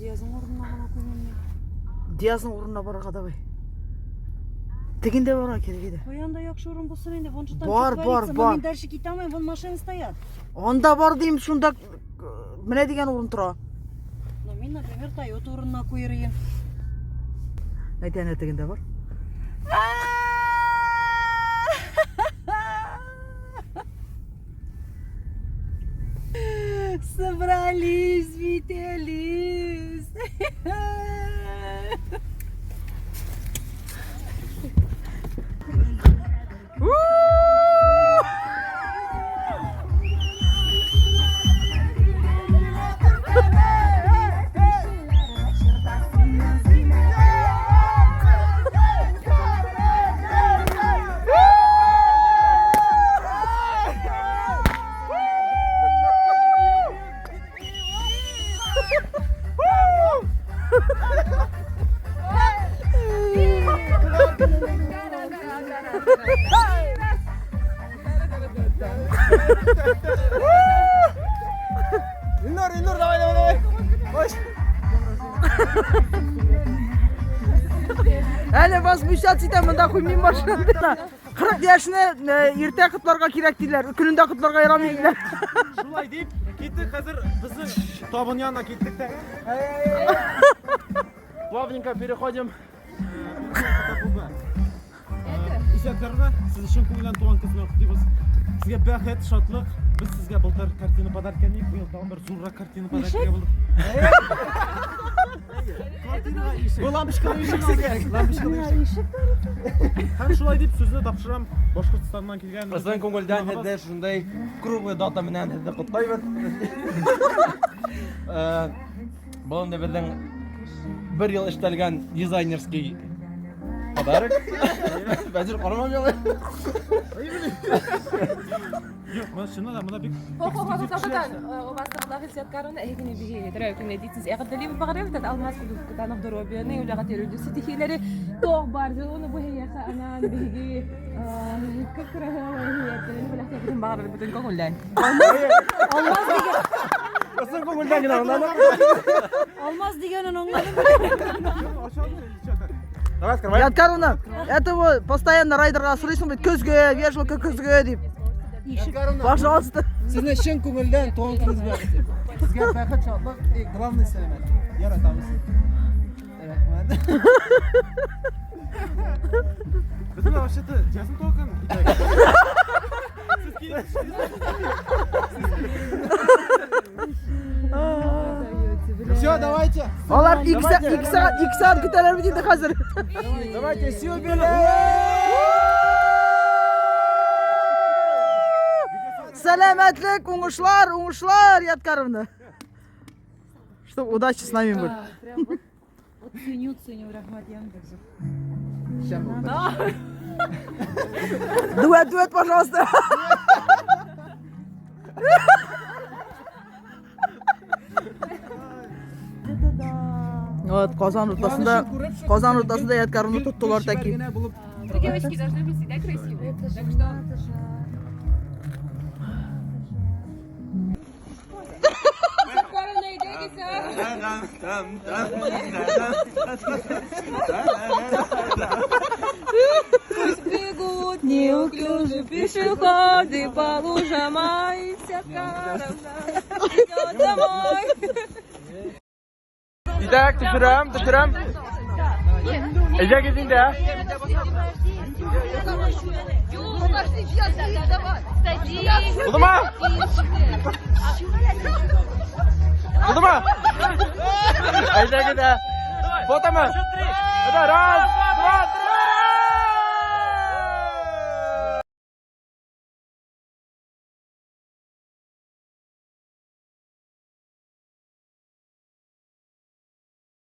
Диязның урынына гына куймыйм мин. Диязның урынына барырга давай. Тегендә барырга кирәк иде. Кой анда яхшы урын булсын инде. Вон же там Бар, что бар, творится. Но бар. мин дальше китә алмыйм, вон машины стоят. Анда бар дим, шунда менә дигән урын тора. Но мин, например, Тойота урынына куер идем. Әйтә, әнә тегендә бар. Собрались, вителись. Илнур, Илнур, давай, давай, давай. Ой. Әле возмущаться итә, монда куймыйм машинаны. 40 яшьне иртә котларга кирәк диләр, көнендә котларга ярамый диләр. Шулай дип, киттек хәзер безнең табын янына киттек тә. Плавненько переходим. Исәпләргә сез өчен күңелдән туган көн белән котлыйбыз. Сезгә бәхет, шатлык. Без сезгә былтыр картина подарок итик, быел тагын бер зуррак картина подарок итәргә булдык. Картинага ишек. Бу лампочкалы ишек сезгә. Лампочкалы ишек. Һәм шулай дип сүзне тапшырам Башкортстаннан килгән. Ысын күңелдән һеҙҙе шундай круглый дата менән һеҙҙе ҡотлайбыҙ. Был инде беҙҙең бер йыл эшләлгән дизайнерский подарок. Хәзер карамам ялай. Юк, менә чыннан да монда бик Алмаз дигән, Ысын күңелдән генә аңладым. Алмаз дигәнен аңладым. Давай, открывай. Ядкаровна, это вот постоянно райдерга сорыйсың бит, көзгө, вешалка көзгө дип. Пожалуйста. Сезне чын күңелдән туган көнегез белән котлыйм. Сезгә бәхет, шатлык и главное сәламәтлек. Яратабыз сезне. Рәхмәт. Безнең вообще-то язын туган көн. Сез килеп Все, давайте. Алар 2 сәгать, 2 сәгать, 2 сәгать көтәләр бит инде хәзер. Давайте, с юбилеем! Сәламәтлек, уңышлар, уңышлар, Ядкаровна. Чтоб удачи с нами были. Прям вот, вот ценю, ценю, рәхмәт, Яндекс. Дуэт, дуэт, пожалуйста. Это да. Вот, Казан уртасында, Казан уртасында Ядкаровны тоттылар таки. Вы, девочки, должны быть всегда красивые. Это же Так что надо же. Пусть бегут неуклюжие пешеходы по лужам, а идет домой. Итак, төшерәм, төшерәм. Әйдәгез инде, ә? Булдымы? Булдымы? Әйдәгез, ә? Фотомы? Әйдә, раз, два, три.